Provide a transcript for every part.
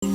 Hello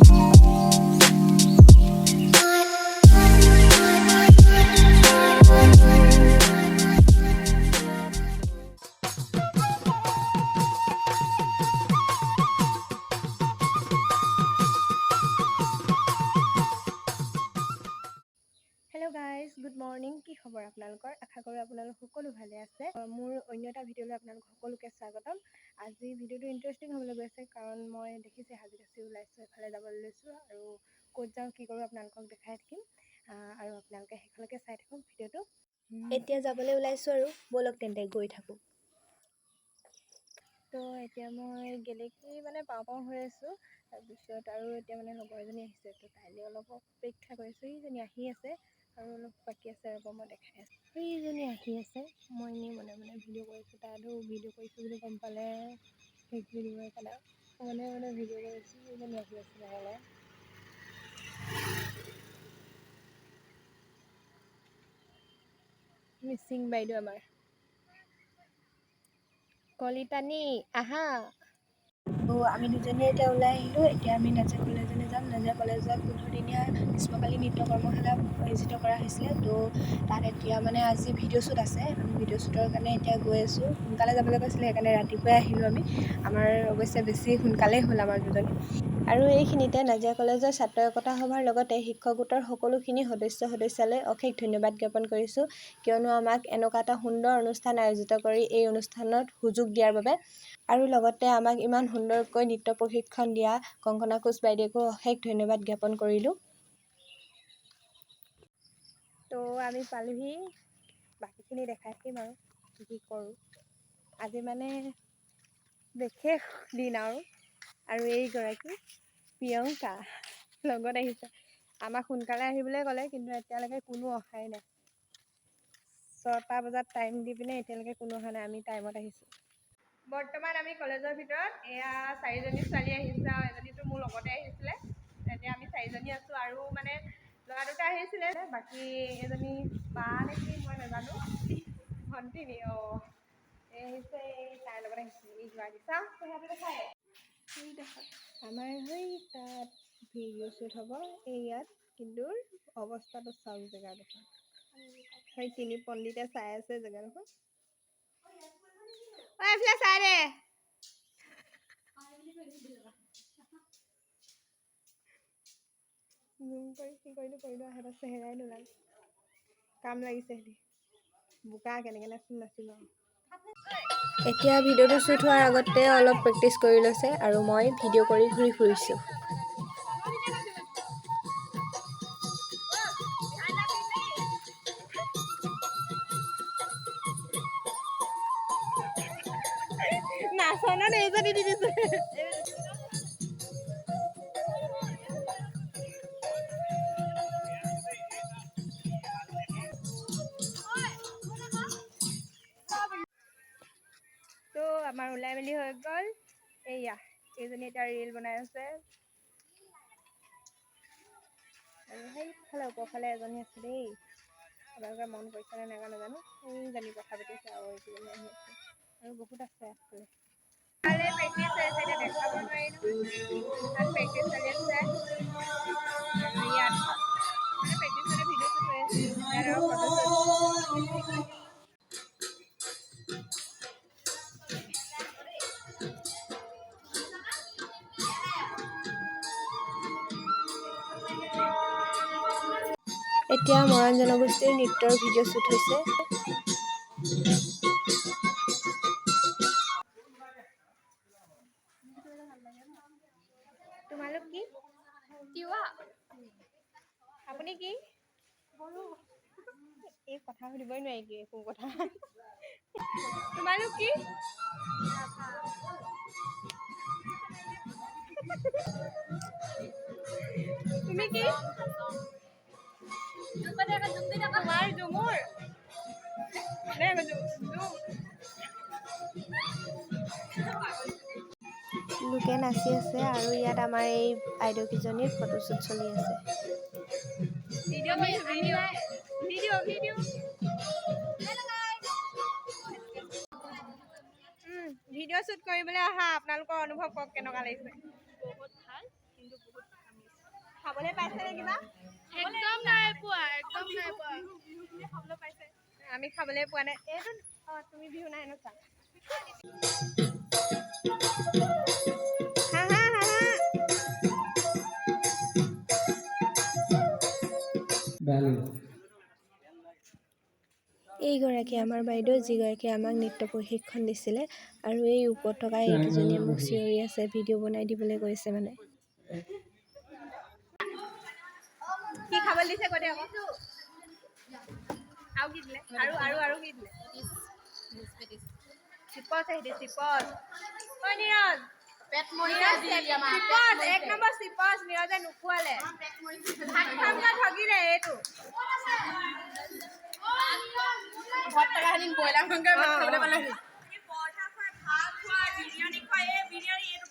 guys, good morning. কি খবৰ আপোনালোকৰ? আশা কৰোঁ আপোনালোক সকলো ভালে আছে। মোৰ অন্য এটা ভিডিঅ'লৈ আপোনালোক সকলোকে স্বাগতম। আজি ভিডিঅ'টো ইণ্টাৰেষ্টিং হ'বলৈ গৈ আছে, কাৰণ মই দেখিছে সাজি কাচি ওলাইছোঁ, এফালে যাবলৈ লৈছোঁ আৰু ক'ত যাওঁ, কি কৰোঁ আপোনালোকক দেখাই থাকিম আৰু আপোনালোকে শেষলৈকে চাই থাকক ভিডিঅ'টো। এতিয়া যাবলৈ ওলাইছোঁ আৰু ব'লক তেন্তে গৈ থাকোঁ। তো এতিয়া মই গেলেকী মানে পাওঁ পাওঁ হৈ আছোঁ। তাৰপিছত আৰু এতিয়া মানে লগৰ এজনী আহিছে, তো তাইলৈ অলপ অপেক্ষা কৰিছোঁ। সেইজনী আহি আছে আৰু অলপ বাকী আছে, ৰ'ব মই দেখাই আছোঁ। সেইজনী আহি আছে। মই এনেই মনে মনে ভিডিঅ' কৰিছোঁ, তাইতো ভিডিঅ' কৰিছোঁ বুলি গম পালে শেষ কৰি দিব। সেইকাৰণে মনে মনে ভিডিঅ' কৰিছোঁ। সেইজনী আহি আছে লাহে লাহে। মিচিং বাইদেউ আমাৰ কলিতানী, আহা। তো আমি দুজনীয়ে এতিয়া ওলাই আহিলোঁ। এতিয়া আমি নাজিৰা কলেজলৈ যাম। নাজিৰা কলেজত 15 দিনীয়া গ্ৰীষ্মকালীন নৃত্য কৰ্মশালা আয়োজিত কৰা হৈছিলে। তো তাত এতিয়া মানে আজি ভিডিঅ' শ্বুট আছে। আমি ভিডিঅ' শ্বুটৰ কাৰণে এতিয়া গৈ আছোঁ। সোনকালে যাবলৈ কৈছিলে, সেইকাৰণে ৰাতিপুৱাই আহিলোঁ আমি। আমাৰ অৱশ্যে বেছি সোনকালেই হ'ল আমাৰ দুজনী। আৰু এইখিনিতে নাজিৰা কলেজৰ ছাত্ৰ একতা সভাৰ লগতে শিক্ষক গোটৰ সকলোখিনি সদস্য সদস্যালৈ অশেষ ধন্যবাদ জ্ঞাপন কৰিছোঁ, কিয়নো আমাক এনেকুৱা এটা সুন্দৰ অনুষ্ঠান আয়োজিত কৰি এই অনুষ্ঠানত সুযোগ দিয়াৰ বাবে আৰু লগতে আমাক ইমান সুন্দৰকৈ নৃত্য প্ৰশিক্ষণ দিয়া কংকনা কোচ বাইদেউকো অশেষ ধন্যবাদ জ্ঞাপন কৰিলোঁ। তো আমি পালোহি। বাকীখিনি দেখাই থাকিম আৰু কি কি কৰোঁ। আজি মানে বিশেষ দিন আৰু আৰু এইগৰাকী প্ৰিয়ংকা লগত আহিছে। আমাক সোনকালে আহিবলৈ ক'লে, কিন্তু এতিয়ালৈকে কোনো অহাই নাই। 6টা বজাত টাইম দি পিনে এতিয়ালৈকে কোনো অহা নাই। আমি টাইমত আহিছোঁ। বৰ্তমান আমি কলেজৰ ভিতৰত। এয়া চাৰিজনী ছোৱালী আহিছে আৰু এজনীতো মোৰ লগতে আহিছিলে। এতিয়া আমি চাৰিজনী আছোঁ আৰু মানে ল'ৰা দুটা আহিছিলে। বাকী এজনী বা নেকি মই নাজানো, ভণ্টি নি? অঁ, এই আহিছে, এই তাইৰ লগত আহিছে। এই যোৱা চাওঁ চেহেৰাটো দেখাই। আমাৰ সেই তাত ভিডিঅ' শ্বুট হ'ব এই ইয়াত, কিন্তু অৱস্থাটো চাওক জেগাডোখৰ। সেই তিনি পণ্ডিতে চাই আছে জেগাডোখৰ। ঐ, এইফালে চাই দে। জুম কৰি কি কৰিলোঁ কৰিলোঁ, সিহঁতৰ চেহেৰাই নোলাল। কাম লাগিছে সিহঁতি বোকা কেনেকৈ নাচিম নাচিম আৰু। এতিয়া ভিডিঅ'টো শ্বুট হোৱাৰ আগতে অলপ প্ৰেক্টিচ কৰি লৈছে আৰু মই ভিডিঅ' কৰি ঘূৰি ফুৰিছোঁ। নাচনত এইজনী দি দিছে। তো আমাৰ ওলাই মেলি হৈ গ'ল। এইয়া এইজনী এতিয়া ৰিল বনাই আছে আৰু সেইফালে ওপৰফালে এজনী আছে দেই। আপোনালোকে মন কৰিছেনে নাই নাজানো। সেইজনী কথা পাতিছে আৰু এইকেইজনী আহি আছে আৰু বহুত আছে আগফালে। প্ৰেক্টিচ হৈ আছে, এতিয়া দেখাব নোৱাৰিলোঁ। তাত প্ৰেক্টিচ চলি আছে আৰু ইয়াত মানে প্ৰেক্টিচ মানে ভিডিঅ' শ্বুট হৈ আছে ইয়াত আৰু ফটো শ্বুট। এতিয়া মৰাণ জনগোষ্ঠীৰ নৃত্যৰ ভিডিঅ' শ্বুট হৈছে। তোমালোক কি? তিৱা। আপুনি কি? এই কথা সুধিবই নোৱাৰি কি একো কথা। তোমালোক কি? তুমি কি? তোমাৰ ঝুমুৰ নে ঝুম? লোকে নাচি আছে আৰু ইয়াত আমাৰ এই বাইদেউকেইজনীৰ ফটোশ্বুট চলি আছে। ভিডিঅ' কৰিছোঁ, video' video' video'. Video' shoot কৰিবলৈ অহা আপোনালোকৰ অনুভৱ কওক, কেনেকুৱা লাগিছে? বহুত ভাল, কিন্তু বহুত খাবলৈ পাইছে নে কিবা? একদম নাই পোৱা, একদম নাই পোৱা। আমি খাবলৈ পোৱা নাই এইটো। অঁ, তুমি বিহু নাই নচা। হা হা হা হা। বেয়া। এইগৰাকী আমাৰ বাইদেউ, যিগৰাকীয়ে আমাক নৃত্য প্ৰশিক্ষণ দিছিলে। আৰু এই ওপৰত থকা এইকেইজনীয়ে মোক চিঞৰি আছে, ভিডিঅ' বনাই দিবলৈ কৈছে মানে। কি খাবলৈ দিছে কৈ দে আকৌ। আৰু কি দিলে? আৰু আৰু আৰু কি দিলে? চিপছ আহিছে, চিপছ। ঐ নীৰজ, পেট মৰিছে আজি আমাৰ। চিপছ এক নম্বৰ চিপছ নীৰজে নোখোৱালে। ভাত খামগৈ, ঠগিলে এইটো। ঘৰত থকা হেঁতেন ব্ৰইলাৰ মাংস খাবলৈ পালে।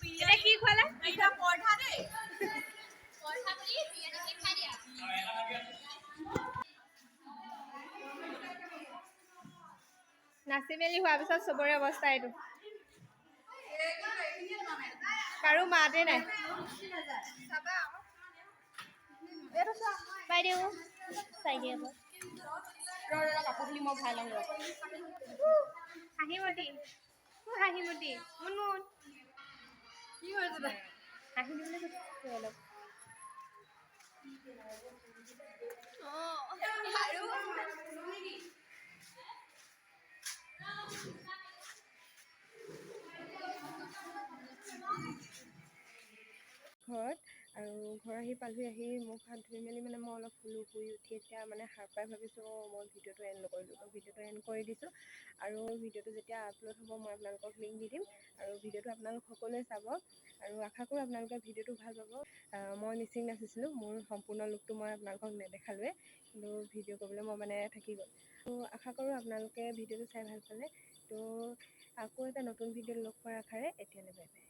এতিয়া কি খোৱালে? নাচি মেলি হোৱাৰ পিছত চবৰে অৱস্থা এইটো, কাৰো মাতে নাই। বাইদেউ, চাই দিয়ে আকৌ। কাপোৰখিনি মই ভৰাই লওঁ ৰ। হাঁহিমতি, অ হাঁহিমতি, মুনমুন। কি হৈছে? হাঁহি দিবলৈ কৈছে অলপ। ঘৰত আৰু ঘৰ আহি পালোহি। আহি মুখ হাত ধুই মেলি মানে মই অলপ শুলোঁ। শুই উঠি এতিয়া মানে সাৰ পাই ভাবিছোঁ, অঁ, মই ভিডিঅ'টো এণ্ড নকৰিলোঁ। তো ভিডিঅ'টো এণ্ড কৰি দিছোঁ। আৰু ভিডিঅ'টো যেতিয়া আপলোড হ'ব, মই আপোনালোকক লিংক দি দিম আৰু ভিডিঅ'টো আপোনালোক সকলোৱে চাব আৰু আশা কৰোঁ আপোনালোকে ভিডিঅ'টো ভাল পাব। মই মিচিং নাচিছিলোঁ। মোৰ সম্পূৰ্ণ লুকটো মই আপোনালোকক নেদেখালোৱে, কিন্তু ভিডিঅ' কৰিবলৈ মই মানে থাকি গ'ল। তো আশা কৰোঁ আপোনালোকে ভিডিঅ'টো চাই ভাল পালে। তো আকৌ এটা নতুন ভিডিঅ'ত লগ পোৱাৰ আশাৰে এতিয়ালৈ বাই বাই।